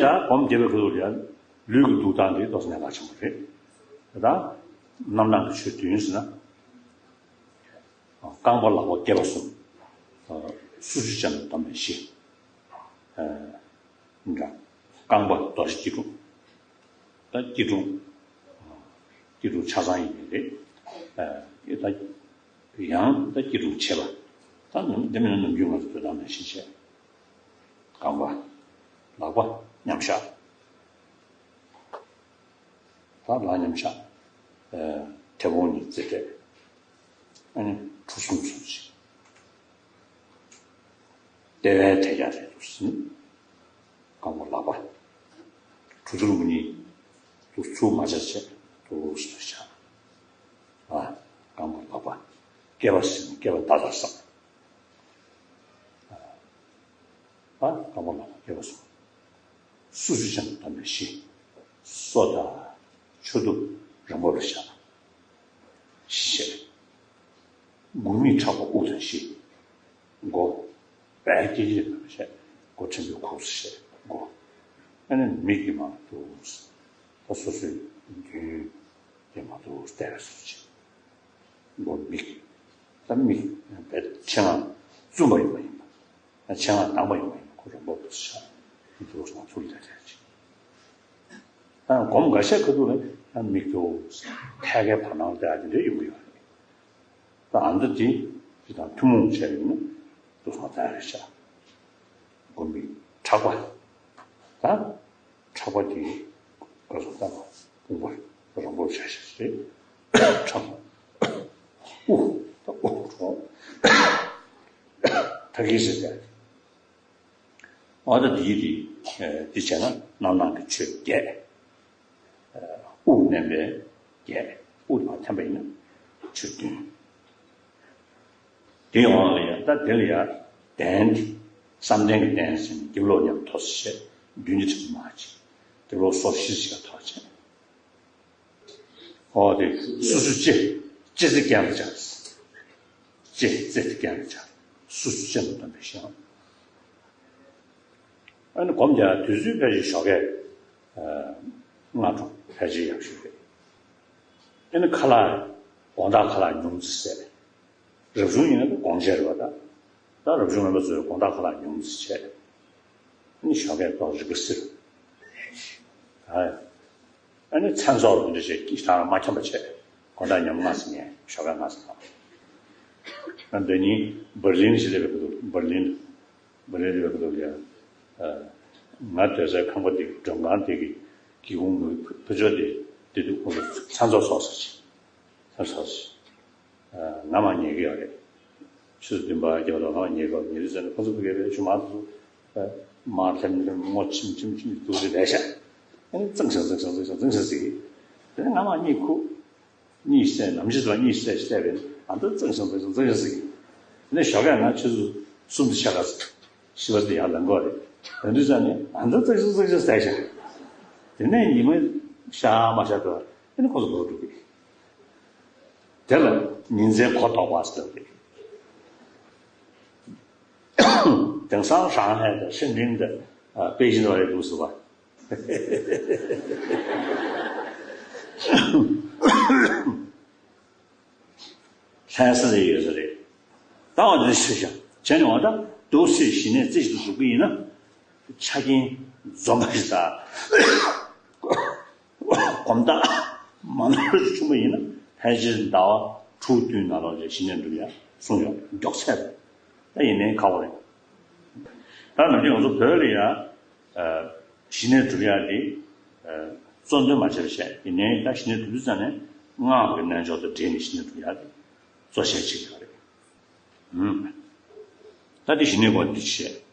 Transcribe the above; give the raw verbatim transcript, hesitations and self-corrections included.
ཡང་སྒོམ་རྒྱབ་པའི་ཁ་ཐུག་ལ་ཡང་ལུས་ཀྱི་འདུག་སྟངས་དེ་ཏོག་ཙམ་གནད་འགག་ཆེན་པོ་རེད། ད་རྣམ་སྣང་གི་ཆོས་བདུན་ཟེར་ན། རྐང་པ་ལག་པ་སྐེད་པ་གསུམ། སོ་སོའི་སྤྱན་དང་བསྡོམས་པས་བཞི། འདྲ། རྐང་པ་རྡོ་རྗེ་སྐྱིལ་ཀྲུང་། ད་སྐྱིལ་ཀྲུང་། སྐྱིལ་ཀྲུང་ཆ་ཚང་ཡིན་པས་རེད། ད་ཡང་ད་སྐྱིལ་ཀྲུང་ཕྱེད་པ། ད་ནམ་དེ་མིན་ན་ནམ་རྒྱུན་ང་ཚོ་སྡོད་སྟངས་ནང་བཞིན་བྱས། རྐང་པ། ལག་པ་མཉམ་བཞག། ད་ལག་མཉམ་བཞག། ཨ། དེ་བོང་གཉིས་རྩེ་སྤྲད། ཨ་ནི་གྲུ་གསུམ་བཟུང་ཞིང་། ལྟེ་བའི་ཐལ་རྒྱག་རེད་འདུག་ཟིན། རྐང་པ་ལག་པ། གྲུ་ཐུར་མུ་གཉིས། འདུག་ཚུར་མ་བྱ་བྱས་འདུག་ཟེར་བཞག། ཨ། རྐང་པ་ལག་པ། སྐེད་པ་ཟིན། སྐེད་པ་བརྡ་དག་བསགས། ཨ། རྐང་པ་ལག་པ་སྐེད་པ་གསུམ། སོ་སོའི་སྤྱན་དང་བསྡོམས་པས་བཞི། སོ་དང་། མཆུ་ཏོ་རིང་པོ་ལ་བཞག། བཞི་བྱས། དགུ་མིག་ཕྲག་པ་དབུ་དང་བཞི། མགོ། བས་སྐྱེ་འཇིག་ལ་བྱས། མགོ་ཕྲན་བུའི་ཁུགས་སུ་བྱས། མགོ། ཨ་ནི་མིག་གིས་མར་འདུག། ད་སོ་སོའི་མདུན་གྱིས་མར་འདུག་བལྟས་པའི་བཟོ་བྱས། མགོ་མིག། ད་མིག་བས་ཆེད་མངགས་བཙུན་པ་ཡོང་བ་ཡིན་པ། ཆེད་མངགས་དྭངས་པ་ཡོང་བ་ཡིན་པ། ཁོ་རང་པོ་དུ་ཤ་མི་འདུག་སོང་ཚུར་ལ་རེད་ཅིག། ད་སྒོམ་འགའ་ཤས་ཁ་ཐུག་ལ་ཡང་མིག་ཏུ་ཐད་ཀའི་བར་སྣང་དེ་ཨ་དེ་འདྲ་ཡོང་གི་ཡོད་རེད། ད་ཨ་མདའ་དེ་ཅི་དང་ཐུན་མོང་བྱས་ཡིན་ན་དུ་སོང་ད་རེད་ཤག། སྒོམ་པའི་ཕྲག་པ། ད་ཕྲག་པ་དེ་ག་སོང་ད་དཔུང་པ་རིང་པོ་བྱ་ཤག་རེད། ཕྲག་པ། དབུ། ད་དབུ་གྲོགས། ད་གིན་ཟེར་ཏེ། འོ་ད་འདི་ཡིས་འདི་བྱས་ན་རྣམ་སྣང་གི་ཆོས་བརྒྱད། དབུགས་མནན་པའི་བརྒྱད། དབུགས་དང་འཐེན་པ་ཡིན་ན་ཆོས་བདུན། དེ་ཡོང་བ་ལ་ཡང་ད་དེ་ལ་ཡང་གདན་དེ་བསམ་གཏན་གྱི་གདན་ཟེར་ནས་རྒྱབ་ལོགས་མཉམ་ཐོག་སེ་བྱས། མདུན་གྱི་ཕྲེང་བ་མར་བྱས། རྒྱབ་ལོགས་སོར་བཞི་ཞིག་ཐོག་བྱས། འོ་དེ་སོ་སོའི་ལྕེ། ལྕེ་རྩེ་གྱེན་ལ་བཅག། ལྕེ་རྩེ་གྱེན་ལ་བཅག། སོ་སོའི་ལྕེ་ལ་བསྡམས་པའི་ཤེས་པ། ཨ་ནི་སྒོམ་རྒྱག་དུས་ཚོད་ཕལ་ཆེར་ཞོགས་ཀས་སྔ་དྲོ་ཕལ་ཆེར་ཡག་ཤོས་རེད། ཨ་ནི་ཁ་ལག་དགོང་དག་ཁ་ལག་ཉུང་ཙམ་བཟས། རབ་བྱུང་ཡིན་ན་དགོང་ཆ་རེད་པ། ད་ད་རབ་བྱུང་མེད་པ་ཚོས་དགོང་དག་ཁ་ལག་ཉུང་ཙམ་བྱས། ཨ་ནི་ཞོགས་ཀས་ཏོག་རིག་པ་སིར། ཨ་ནི་མཚན་ཚོགས་རུ་འདི་བྱས། ཀྱི་ད་མ་འཁྱམས་པ་བྱས། དགོང་དག་ཉམས་སྔ་ཙམ་ཉལ། ཞོགས་ཀས་སྔ་ཙམ་ལངས། ང་འདི་ཉིན་འབར་ལིན་ཞིག་སླེབས་པའི་སྐབས་སུ། འབར་ལིན། འབར་ལིན་སླེབས་པའི་སྐབས་སུ་ཡང་། ང་སྡོད་སའི་ཁང་པ་དེ་གི་མགྲོན་ཁང་དེ་གི་སྒེའུ་ཁུང་གི་ཕུ་ཕུ་ཅོག་དེ་དེ་དུས་ཁོང་ཚོ་མཚན་ཚོགས་སོང་ཟེར་ཅིག། མཚན་ཚོགས་ཟེར། ང་མར་ཉལ་གི་ཡོད་རེད། ཆུ་ཚོད་བདུན་པ་བརྒྱད་པ་ལ་ང་མར་ཉལ་གི་ཡོད། ཉལ་དུས་ཙམ་ནས་ཁོང་ཚོ་ཕ་གི་རེད། ཆུ་མང་དུ་མར་སླེབས་སླེབས། སྔོ་ཆེམ་ཆེམ་ཆེམ་འདུག་སེ་བསྡད་ཤག། ཨ་ནི་ཙང་ཤང་ཙང་ཤང་ཙང་ཤང་ཙང་ཤང་ཟེར་གི། དེ་ནས་ང་མར་གཉིད་ཁུག། གཉིད་སད། ནམ་ཞིག་ཙམ་གཉིད་སད་སད་པས་ཨ་མདའ་ཙང་ཤང་ཙང་ཤང་ཙང་ཤང་ཟེར་གི། དེ་ནས་ཞོགས་ཀས་ང་ཆུ་ཚོད་གསུམ་དང་ཕྱེད་ཀ་བཞི་པ་དེ་ཡར་ལངས་གི་ཡོད་རེད། ལངས་དུས་ཙམ་ནས་ཨ་མདའ་ཙང་ཤང་ཙང་ཤང་བསྡད་ཤག། དེ་ནས་ཉི་མ་ཤར་མ་ཤར་དུས་ཨ་ནི་ཁོང་ཚོ་ལོག་འགྲོ་གི། དེ་ལ་ཉིན་མཚན་གོ་ལྡོག་པ་ཟེར་ཏེ། དེང་སང་ཧྲང་ཧའེ་དང་ཧྲིན་ཀྲིན་དང་པེ་ཅིན་བར་ཡོད་འདུག་ཟེར་བ། ལྷན་ས་རེ་ཡོད་ས་རེད། ད་འོ་དེ་ཤེས་བྱ་བྱས་ནས། འོ་ད་འདུག་སེ་ཞི་གནས་རྩེ་གཅིག་ཏུ་བཞུགས་ཀྱི་ཡིན་ན། ཆ་རྐྱེན་འཛོམས་པ་ཞིག་དང་། གོམ་སྟབས་མ་ནོར་བྱུང་བ་ཡིན་ན། ཕལ་ཆེར་ཟླ་བ་དྲུག་བདུན་ནང་ལོགས་ཀྱི་ཞི་གནས་འགྲུབ་ཡ་གསུངས་ཡོད། མགྱོགས་ཚད་རེད། ད་ཡིན་ནའི་ཁག་པོ་རེད། ད་ནམ་རྒྱུན་ང་ཚོ་བོད་ལ་ཡ། ཨ། ཞི་གནས་སྒྲུབ་ཡ་དེ། ཨ། གཙོ་འདོན་མ་བྱས་པ་བྱས། ཡིན་ནའི་ད་ཞི་གནས་སྒྲུབ་དུས་ཙམ་ནས་སྔགས་ཀྱི་རྣལ་འབྱོར་དང་འབྲེལ་ནས་ཞི་གནས་སྒྲུབ་ཡ་དེ་གཙོ་ཆེ་ཆེ་ཡོད་རེད། ཨུམ། ད་དེ་ཞི་གནས་སྐོར་འདི་བཤད།